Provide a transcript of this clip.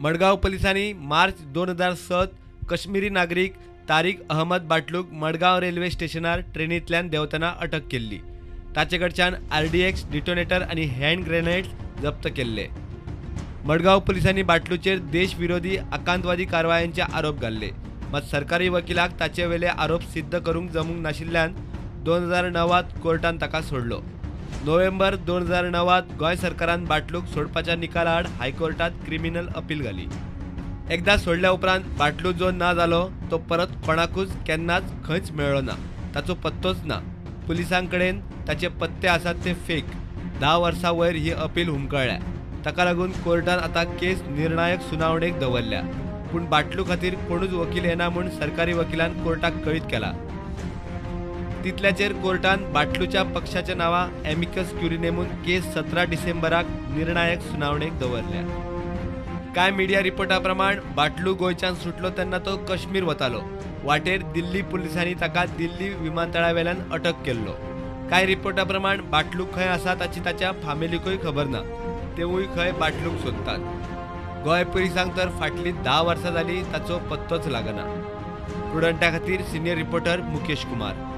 मडगांव पुलिसांनी मार्च 2007 कश्मीरी नागरीक तारीक अहमद बाटलूक मडगांव रेल्वे स्टेशनार ट्रेनींतल्यान देंवतना अटक केल्ली. ताचे कडच्यान RDX detonator आनी हँड ग्रेनेड्स जप्त केल्ले. मडगांव पुलिसांनी बाटलूचेर देशविरोधी आकांतवादी कारवायांचे आरोप घाल्ले. मात सरकारी वकिलाक ताचे वेले आरोप सिद्ध करूंक जमूंक नाशिल्ल्यान 2009 कोर्टान ताका सोडलो. नोव्हेंबर 2009 गोंय सरकारान बाटलूक सोडपाच्या निकाला आड हायकोर्टात क्रिमिनल अपील घाली. एकदा सोडल्या उपरांत बाटलू जो ना जालो तो परत कोणाकूच केन्नाच खंयच मेळ्ळो ना. ताचो पत्तोच ना. पुलिसांकडेन ताचे पत्ते आसात ते फेक. 10 वर्सां वयर ही अपील हुमकळ्ळ्या. ताका लागून कोर्टान आतां केस निर्णायक सुनावणेक दवरल्या. पूण बाटलू खातीर कोणूच वकील येना म्हूण सरकारी वकिलान कोर्टाक कळीत केला. तितल्याचेर कोर्टान बाटलूच्या पक्षाच्या नांवा एमिकस क्युरी नेमून केस 17 डिसेंबराक निर्णायक सुनावणेक दवरल्या. कांय मिडिया रिपोर्टा प्रमाण बाटलू गोंयच्यान सुटलो तेन्ना तो कश्मीर वतालो. वाटेर दिल्ली पुलिसांनी ताका दिल्ली विमानतळावेल्यान अटक केल्लो. कांय रिपोर्टा प्रमाण बाटलू खंय आसा ताची ताच्या फामिलीकूय खबर ना. तेवूय खंय बाटलूक सोदतात. गोंय पुलिसांक तर फाटलीं 10 वर्सां जाली ताचो पत्तोच लागना. प्रुडंटा खातीर सिनियर रिपोर्टर मुकेश कुमार.